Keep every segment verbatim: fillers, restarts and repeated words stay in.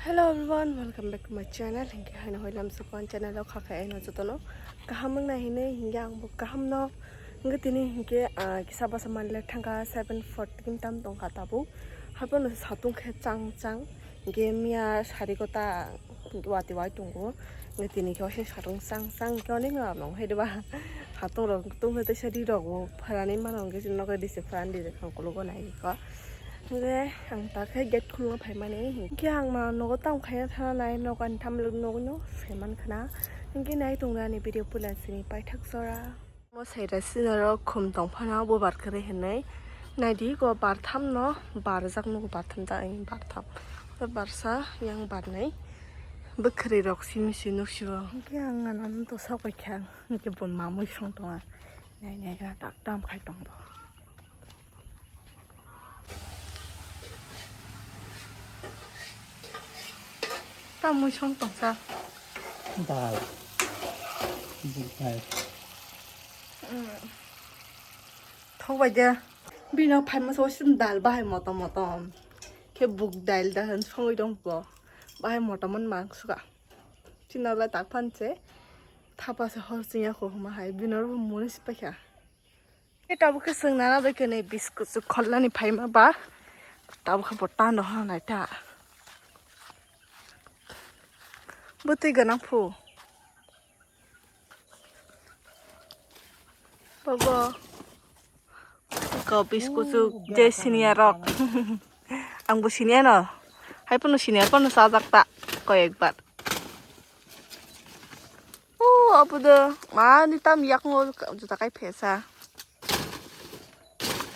Hello everyone, welcome back to my channel. Hinkhe haino hoi lamsukon channel o kha khe aino jotono kaham wngna hinwi hinkhe ang bo kaham no. Hinkhe tini hinkhe, ah, kisa bwsa manle thangkha seven forty tam tongkha tabuk. Hapono satung khe chang chang. Hinkhe miya sari kota watwi wai tongo. Hinkhe tini khe waisa satung chang chang hinkhe onek no nong hai diba. Satung rok tungkhe tei sari rok bo pharani mano hinkhe nogo dise pharani dise khang kulugo nai kho. Hingke ang ta khe gate khulna phaimani, hingke ang ma nogo tamo khaina thana nai, nogo ani tamo nogo no saiman khana. Hingke nai tongna ani video puila sini paithak jora. Mo saira sinaro khum tong phano bo bar khe hinwi nai di ko bar tham no barjak nogo bar tham ta bar tham. Barsa yang bar nai bwkhwrwi rok simi si nuk sibo. Hingke ang nana to sok bai kha hingke bo mamui song tonga nai nai gra tak tam khai tong bo. Tamo song tongsa. Dal. Buk dal. Thok bai de. Bino phaima so sin dal bahai motom motom. Khe buk dal da han songwi dong bo. Bahai motom mon mang suka. China la tak phan se. Thapa se hor chingya ko huma hai. Bino ro muni sipakha. E tabuk khe chwng nana bai khe nei biscuit chwng kholnani phaima ba tabuk khe bo tando hwnwi ta. Bwtwi gwnang phu. Bobo. Ko biscuit chwng je senior rok. Ang bo senior no. Hai pono senior pono sajak ta ko ekbar. O, apo do, mani tam yak ngo juta kai phesa.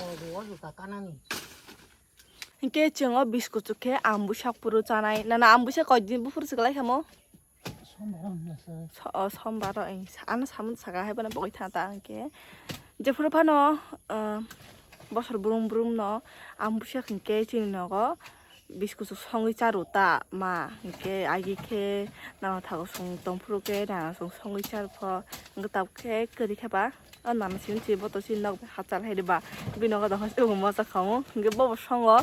O, do juta kanani. Hingke chwng o biscuit chuk khe ambusa phuru chanai. Nana ambusa koi din buphuru swk lai khamo? Sombar o hwnna sa. So-, o, sombar o, eng, sa-, ano samung saka hai bono bogoi thang ta hingke. Jephuru phano, o, bosor brum brum no ambusa hingke chini nogo. Biscuit chwng songwi charo ta ma, hingke agi khe nana thago chwng tongphuru khe nana chwng songwi charo pho, hingke tabuk khe kwrwi khe ba, o nana sini se boto sini nok bai hachal hai de ba, bini nogo dongkha se mosa khamu, hingke bobo songo,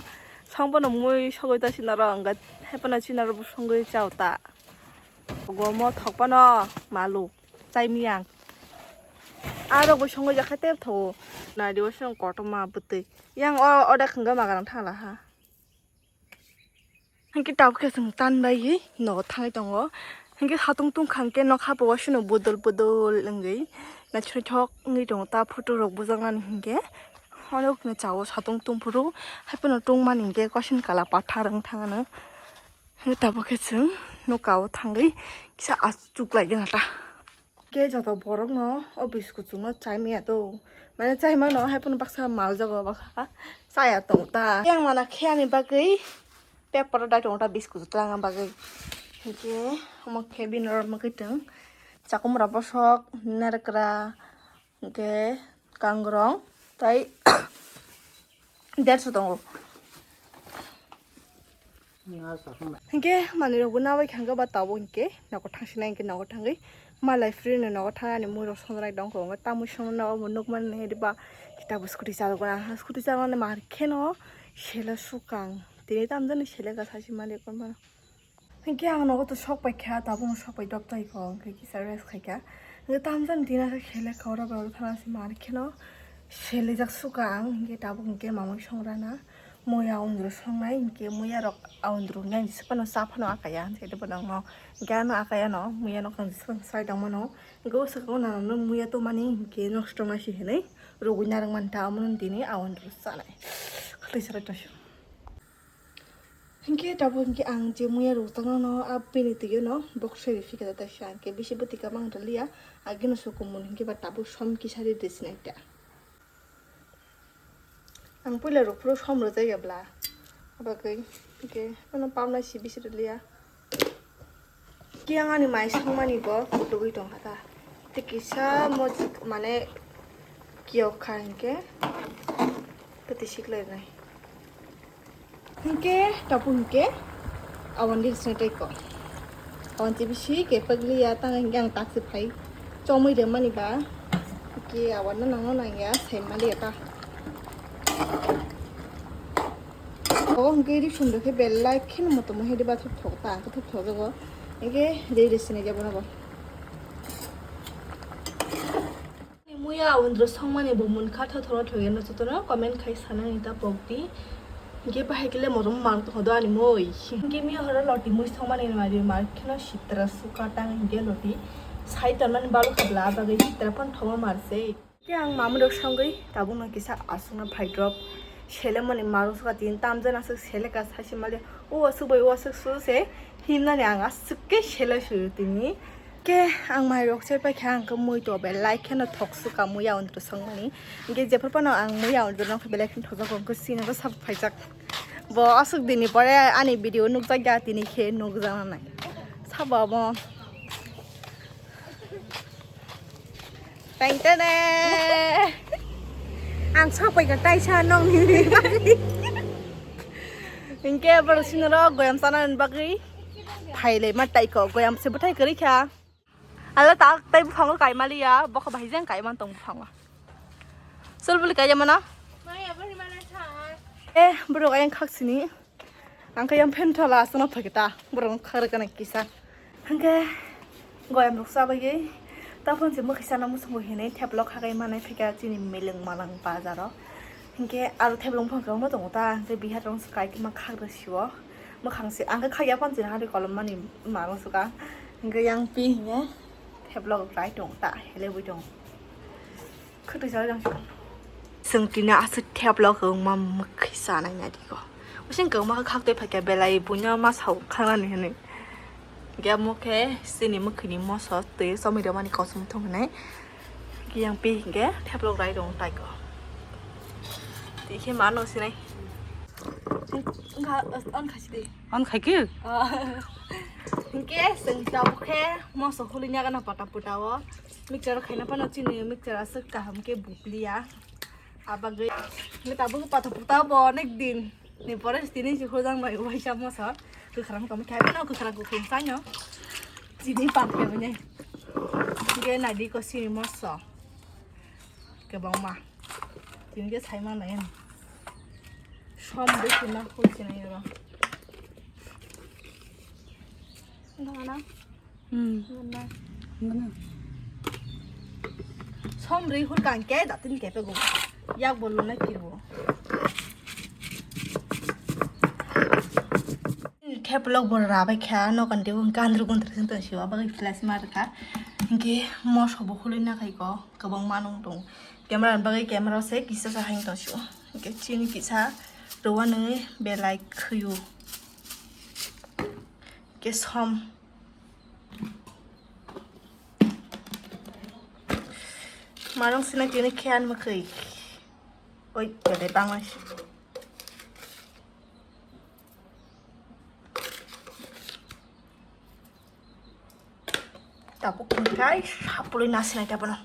song bono mui sogwi ta sinaro, hingke hai phano sinaro bo songwi chao ta, gomo thok phano malu chai miyang, aro bo songwi jakha tei thago, nai de bo song kotorma bwtwi, yang o odek hingke magrang thangla ha. Hingke tabuk khe chwng tan bai hi nogo thangwi tongo. Hingke satung tungkha hingke nokha bo wasino bodol bodol wngwi naithok wngwi tongo ta photo rok bujaknani hingke. Onokno chao satung tungphuru hai phano tungmani hingke koson kala pathar wng thangano. Hingke tabuk khe chwng nokao thangwi kisa achuk laigwna ta. Khe joto borok no o biscuit chwngno chai maya do. Mane chai mano hai phano baksa mal jago baksa chaya tong ta. Yang mana khe ani bagwi paper dai tong ta biscuit twlangna bagwi. Hinkhe omo khe bini oro mwkhwtwng chakumra bosok, nerekra, hinkhe kangrong tai derso tongo. Hinkhe manwi rokbo nabai kha hwnkhe ba tabuk hinkhe nogo thangsinai hinkhe nogo thangwi malai free no nogo thangani mui rok songjak dongkho hwnkhe tamwi songno nogo bo nukmani nai diba kitab scooty chalok gana scooty chaloknani mar kheno selo sukang tini tamjani sele ka sachi malik. Hinkhe ang nogo to sok pai kha, tabukno sok pai dok tai kho, hinkhe kisa rest khai kha. Hinkhe tamjani tina khe khele kha, oro bai oro thana se mar kheno selijak suka ang, hinkhe tabuk hinkhe mamui song rana. Muya aundru songnai, hinkhe muya rok aundru nai se phano cha phano akaya, hinkhe bono no hinkhe ano akaya no, muya no kang se phano sai tong mano. Hinkhe o swkang o nana no muya to mani hinkhe nosto ma se hinui rogwi narwk manta, omono tini aundru chanai. Khlai sarai tongsi. Hinkhe tabuk hinkhe ang je muya rwchapnano a bini twi no box sori phikha ta taisa hinkhe bisi bwtwi kama ang rwliya, agino se kumun hinkhe ba tabuk som kisa ri de sinai ta. Ang puila rwphuru som rwjak ya bla, abagwi hinkhe bono pamna si bisi rwliya. Kiyang ani mai songmani bo kutugwi tongkha ta. Tei kisa mojik mane kiyok kha hinkhe kwtwi siklai nai. Hinkhe tabuk hinkhe aboni sini tei ko. Aboni tei bisi kepek liya tang hinkhe ang taksi phai chomui rwmani ba hinkhe aboni nangno nangya sai maliya ta. O O hwnkhe ri sum rwkhe belai kheno motom hedi ba thok thok ta, ang khe thok thok jago. Hwnkhe ri ri sini jabo nogo. Muya undro songmani bo munkha thothono thwgeno jotono comment khai sanani ta pokdi. Hwnkhe bahai khe le motom mang tongdo ani mui. Hwnkhe miya horo loti mui songmani mari mar kheno sitra suka tang hwnkhe loti. Sai tonmani balu khabla abagwi sitra phano thoma mar se. Khe ang mamung rok songwi tabukno kisa aswkno phaidrop selemani marung suka tin tamjani aswk seleka saisi mali o aswk bai o aswk su se himnani ang aswk khe sele suyo tini. Khe ang mai rok se paikha ang khe mui to belai kheno thok suka muya undro songmani. Hwnkhe jephru phano ang muya undro nokha belai kheno thok jago hwnkhe sini bo sabo phaijak. Bo aswk dini pore ani video nukjak ya tini khe nukjak nai. Sabo abo. Teng tene. Ang sapai ka taisa nong ni. Hwnkhe borok sinoro goyam sana bagwi phailai ma taiko goyam se bwthai kwrwi kha. Ala tak tai buphango kaimaliya bokha bai jeng kaiman tong buphango. Sul buli kaijamano. Eh borok ayang khaksini. Ang khe yang phen thola aswkno thokita borok khar kana kisa. Hwnkhe goyam rok chabaiwi taphon se mwkhwi sana muchungo hinwi theplok hagai manai phika chini milwng malang bazaro. Hwnkhe aro theplok phang kwbangma tongo ta hwnkhe bihar rok swkai ma khak rw sio. Mwkhang se ang khe khakya phano chini hari kolom mani mano swka. Hwnkhe yang pi hwnkhe theplok rai tongo ta helebwi tongo. Khwtwi sa jang. Chwng tini aswk theplok kwbangma mwkhwi chanai nai di ko. Using kwbangma khe khak twi phaikha belai buino ma sao khanani hinwi. Hwnkhe omo khe chini mwkhwini moso twi chomwi rwmani kosom thung hinwi. Hwnkhe yang pi hwnkhe theplok rai rwng tai ko. Twi khe mano sinai. Wngkha, wngkha sidi. On khai khe? Ah. Hwnkhe chwng tabuk khe moso hului nyaga na pata puta o. Mixture khaina phano chini mixture aswk kaham khe bukliya. Abagwi hwnkhe tabuk pata puta bo onek din ni pore tini si hujang bai uaisa moso. Kwkhwrang tongma khai phano kwkhwrang kwkhwrang saino. Chini pan khe bini. Hwnkhe naidi ko chini moso. Kwbangma. Tini khe saima nai. Som de kina hul sinai ro. Nana. Hmm. Nana. Nana. Som rei hul kan ke da tin ke pe go. Yak bol na kirbo. Theplok bo rabai kha no kan de gandru gandru sin ton siwa bagwi flash mar kha. Hwnkhe moso bo hului na khai ko kwbangma nung tong. Camera ni bagwi camera se kisa sa haino tong sio. Hwnkhe chini kisa rwani belai khwio. Hwnkhe som. Marung sina tini khe ani mwkhwi. Oi, belai bangma. Tabuk hwnkhe sapului nasinai tabukno.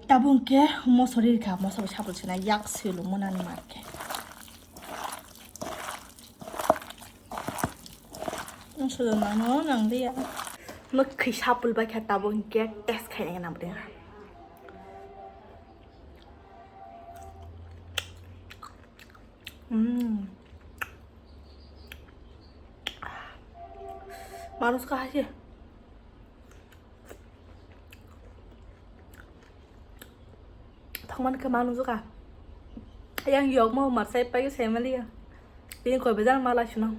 Tabuk hwnkhe moso ri rikha, moso bai sapul sinai yak silo monani mar khe. Moso do nangno nanglia. Mwkhwi sapul bai khe tabuk hwnkhe test khainai nang bwding. Mm. Manus ka hasi. Thangman ka manus ka. Yang yok mau marsai pai sai mali ya. Ini kau bejar malah sino.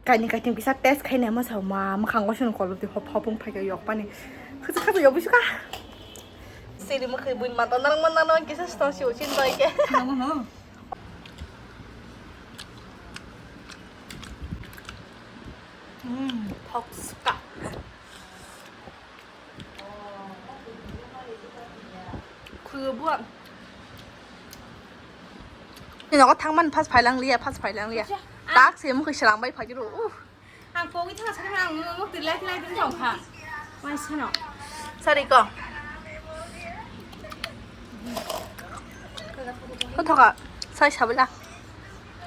Kaini kaiting bisa test khainai ma sao ma, mwkhango chwng kolom twi hop hopung phaikhe yokpani. Khwchwk khwchwk yokbui sukha. Siri mwkhwi buini mata narwkma narwkma kisa stang si uchin bai khe. Nangma no. Hmm, thok sukha. Khwibo buwa. Ni nogo thangmani phas phailang liya, phas phailang liya. Acha, ah. Tak se mukhi selang bai phagiro. Uh. Ang pogwi thang sakha ang muk tilai tilai din thang kha. Mai sano. Sari ko. Thothoka. Sai sabila.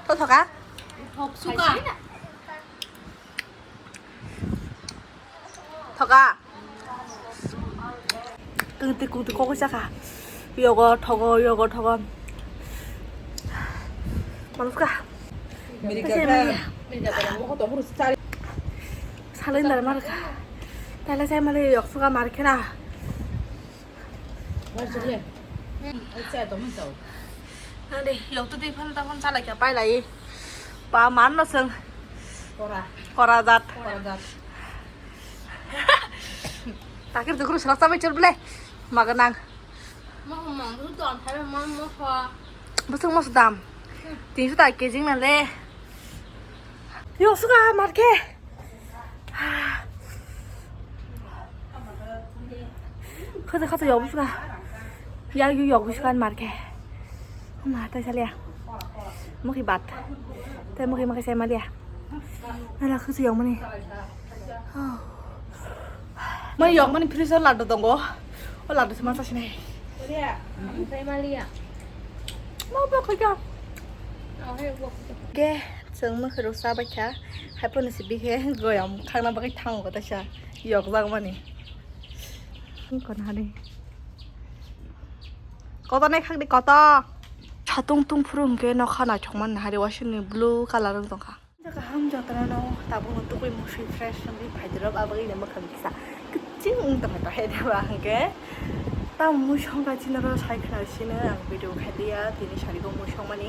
Thothoka. Thok suka. Thoka. Kungti kungti kok saka. Yogo thogo, yogo thogo. Manuska. Salai ndar marka. Tala sai mali yok suka markena. Nang de yok tu di phan ta phan salai kya pai lai. Pa man no seng. Kora. Kora jat. Kora jat. Takir dukru selak sabai chor ble. Maganang. Bwswk moso dam? Tinso ta kg na le. Yo suka marke. Khata khata yok suka. Ya yu yok suka marke. Ma tai salia. Mukhi bat. Tai mukhi makai sai malia. Nala khata yok mani. Mai yok mani freezer laddu tongo. O laddu se masa sinai. Malia. Mau bok kaya. Ke, chwng mwkhwirok cha bai kha. Hai phano se bikhe goyam khakna bagwi thango kaisa yok jak mani. Kono hani. Koto nai khakdi koto. Satung tung phuru hwnkhe nokha naithok man hari wasing ni blue colour wng tongkha. Kaham jotono no tabuk no tubui musui fresh wngwi phaidorok abagwi no mwkhang kisa kwchwng wng tongkha to hai deba hwnkhe. Tamo mui songkha chini oro sai khna sino ang video khai liya tini sari bo mui songmani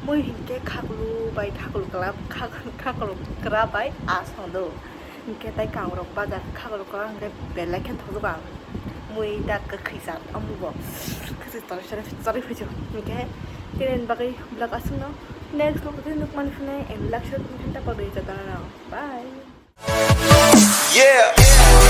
mui hinkhe khaklu bai khaklu kwlap khaklu kwra bai asong do hinkhe tai kangrok bazar khaklu kwra hinkhe belai khe thokjak ang mui da kwkhwi jat omo bo kwchwng toroi toroi phaichu hinkhe tini bagwi vlog aswkno next vlog tei nukmani phano and lakshot hinkhe ta bagwi jotono no bye. Yeah.